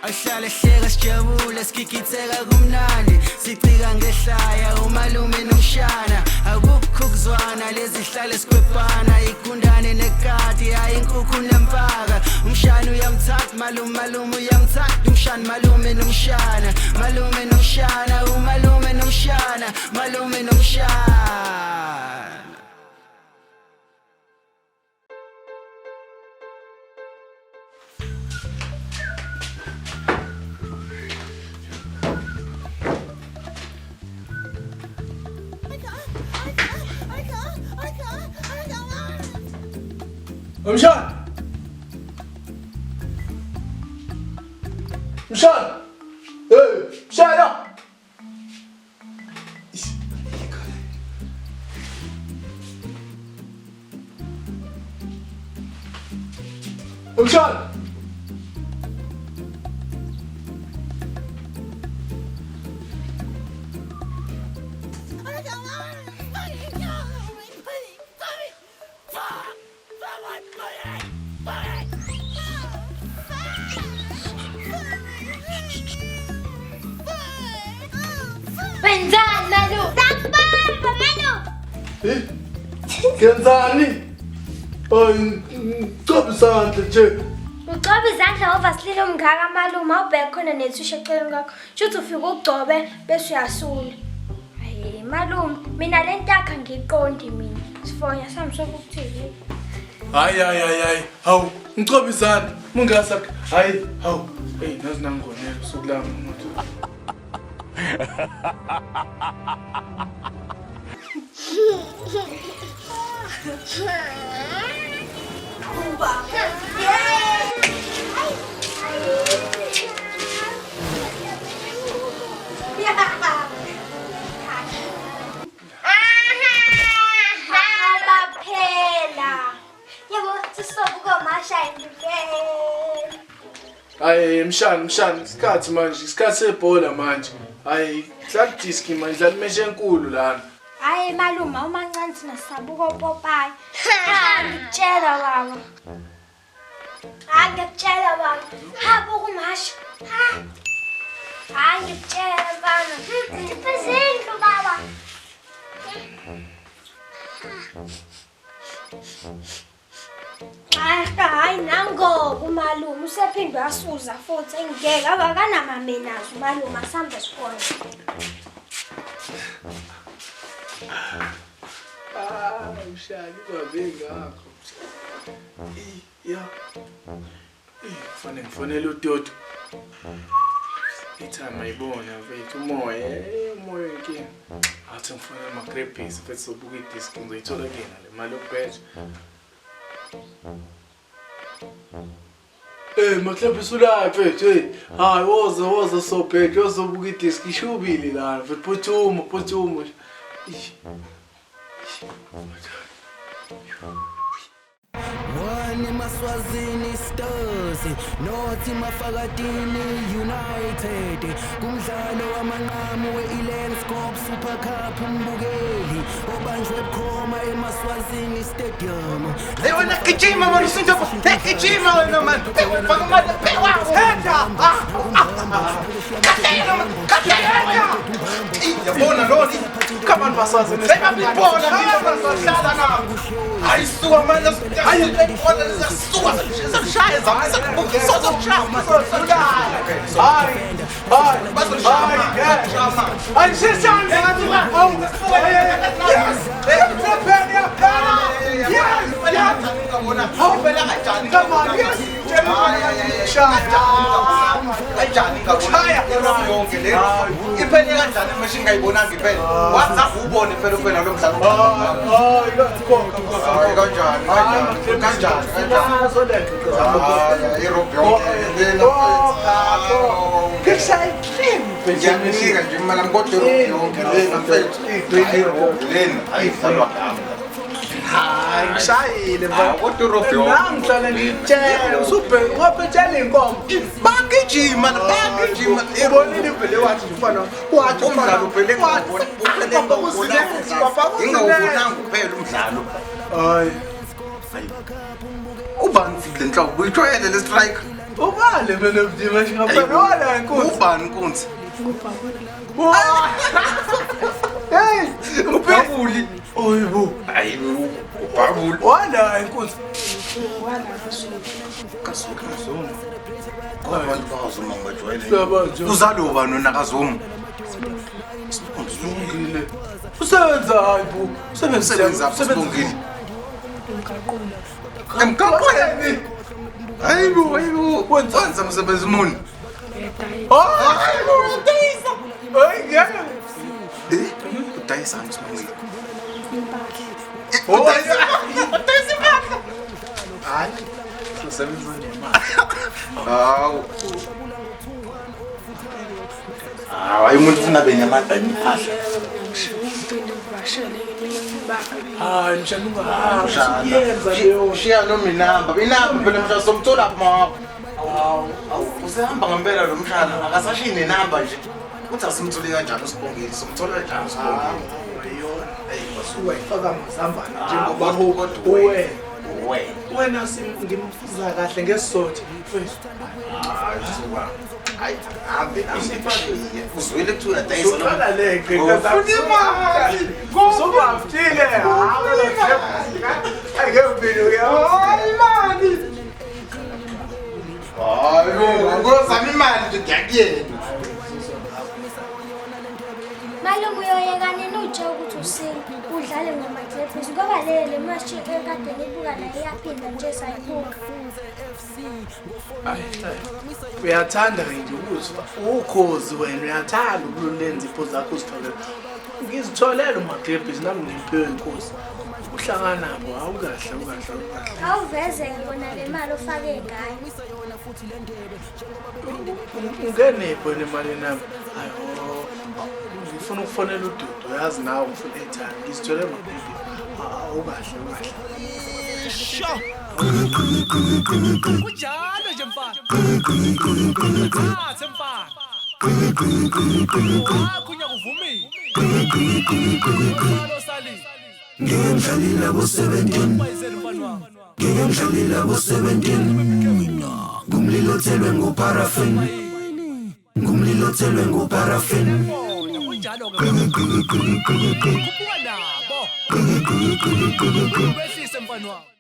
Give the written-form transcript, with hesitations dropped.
Ahlale hleka sijabule sigigitheka kumnandi sicika ngehlaya umalume nomshana akukho ukuzwana lezi hlale sikwebhana igundane nekati hayi inkukhu nempaka umshana uyamthatha malume malume uyamthatha umshana malume nomshana malume nomshana umalume nomshana malume nomshana. Mshana! Mshana! Hey, mshana! Umshana! Wenzani malume? Sakubamba malume. Eh? Ngenzani? Ay, ngicaba isandla nje. Ugcoba izandla ovasilini omngaka malume awubheke khona nethishu eceleni kwakho. Shuthi ufike ugcobe bese uyasula. Hayi malume, mina le nto yakho angiyiqondi mina. Sifonya sami sokuthini? Hayi hayi hayi hayi. Hawu, ngicaba izandla. Mungasakhe. Hayi, hawu. Hey, nazi nangonela usuku lami umuntu. Hamba phela. Yebo, sisobuka mashaya impela. Hayi mshana mshana isikhathi manje isikhathi sebhola manje. Hayi dlala diski manje dlala imeshe enkulu lana. Hayi malume, umancane thina sisabuka opopayi. Ha, ngikutshela baba. Hayi ngiyakutshela baba. Ha, buka umasha. Ha. Hayi ngikutshela baba. Siphe izindlu baba. Hayi hayi nango umalume usephinde wasuza futhi engeke abakanamamenazo umalume asambe sikole. Ah, mshana ubabe ngakho. Ya. Kufanele ngifonele uToto. Ithama ayibona mfethu umoya, umoya inkinga. Athi ngifonele ama-grapes mfethu sobuka idiski ngizoyithola kuyena le mali yokubheja. Eh, maklebhisi ulayo mfethu, hey. Hayi woza woza sobheja wozobuka idiski ishubile lana mfethu phuthuma phuthuma. Ish. One Maswazini Stars North Mafakatini United kumdlalo wamanqamu we-Elandskop Super Cup umbukeli obanjwe bukhoma eMaswazini Stadium. Hey wena gijima mani usinto hey gijima wena mani hey ufaka imali hey wawuhenda kahleka man kahleka yabona lona Come on Maswazini. hey babibona ngibona nabo hayi suka manje hayi ibona suka sekushaya sozokushaya Hayi. Hayi. bazoshaya Hayi sheshani. Hawu. Yes. Yes. Yes. Phela kanjani Come on. Yes. Kanjani ngabona yonke le iphele kanjani imeshe ngayibonanga iphele wazange ubone phela phela lo mdlalo. Hayi, khokha khokha. Hayi kanjani kanjani kanjani kanjani. Nazo lento. Hayi irob yonke lena. Ngishaya clean. Ngiyakunika nje imali yami kodwa irob yonke lena mfethu. Irob lena ayidlalwa ngami. Hayi ngishayile Hayi, kodwa irob yonke. Nangihlale ngitshela usubhe ngophetshela inkomo. Bagijima bagijima. Ubonile vele wathi nje ufana wathi Umdlalo uphele ngawubona ngingawubonanga kuphela umdlalo. Hayi. Ubani le nhlobo uyijwayele le striker. Ubale mina mdima shingapha wala inkunzi. Ubani inkunzi? Hey, Ubabuli. Oyibo. Hayi ubabuli. Wala inkunzi. Wala kaZulu. KaZuma. Kodwa abantu bakaZuma ngibajwayele. Siyabajwayele. Uzalwa ubani wena kaZuma? Sibongile. Usebenza hayibo. Usebenza Sibongile. Emgaqweni. Emgaqweni. Hayibo, hayibo. Wenza umsebenzi muni? Uyadayisa. Hayibo, udayisa. Hayi ngeke. Eh, udayisa Sibongile. Impahla. Udayisa. Udayisa impahla. Hayi. Usebenza nemali. Hawu. Hawu, hayi umuntu ufuna abe nemali. Impahla. Ngiphinde ngivakashele mina ngibaka. Hayi mshana ungayenza leyo. Shiya noma inamba. Inamba phela mshana somthola ma. Hawu, usehamba ngempela lo mshana akasashiyi nenamba nje. Uthi asimthole kanjani uSibongile, simthola kanjani uSibongile? Ayona. Hey, Wayifaka amazambane njengoba kodwa wena. wena. Wena ngimfuza kahle ngesizotha mfethu. Hayi, suka. Hayi, hambe namshiye. Uzwile kuthiwa uyadayisa lo. Uqala le Ufuna imali. Usubafile. Hayi ngempilo Hayi imali. Hayi, ngozama imali nje ngiyakuyena. Malume uyoyeka nini utshe ukuthi usile udlale ngamaglebhisi ngoba le match ekade nibuka nayo iyaphinda nje sayibuka. Uyathanda ke nje ukuthi ukhozi wena uyathanda ukulula inzipho zakho uzitholele. Ngizitholele umaglebhisi nami ngiphiwe inkosi. Uhlangana nabo awukahle awukahle awukahle. Awuveze-ke kona le mali ofake ngayo. Ungenephi wena emalini yami? Hayi oh, ngifuna ukufonela uDudu uyazi nawe ngifuna airtime. Ngizitholele umaglebhisi. Awukahle awukahle. Kunjalo nje mfana. Thathe mfana. Wakho unyakuvumile. Salo salile. Ngeke ngidlalile abo-17 Bayizele mfana wami. Ngeke ngidlalile abo-17 Ngumlilo othelwe ngoparafin Ngumlilo othelwe ngoparafin Kunjalo ke. Khuphuka nabo. Wehlise mfana wami.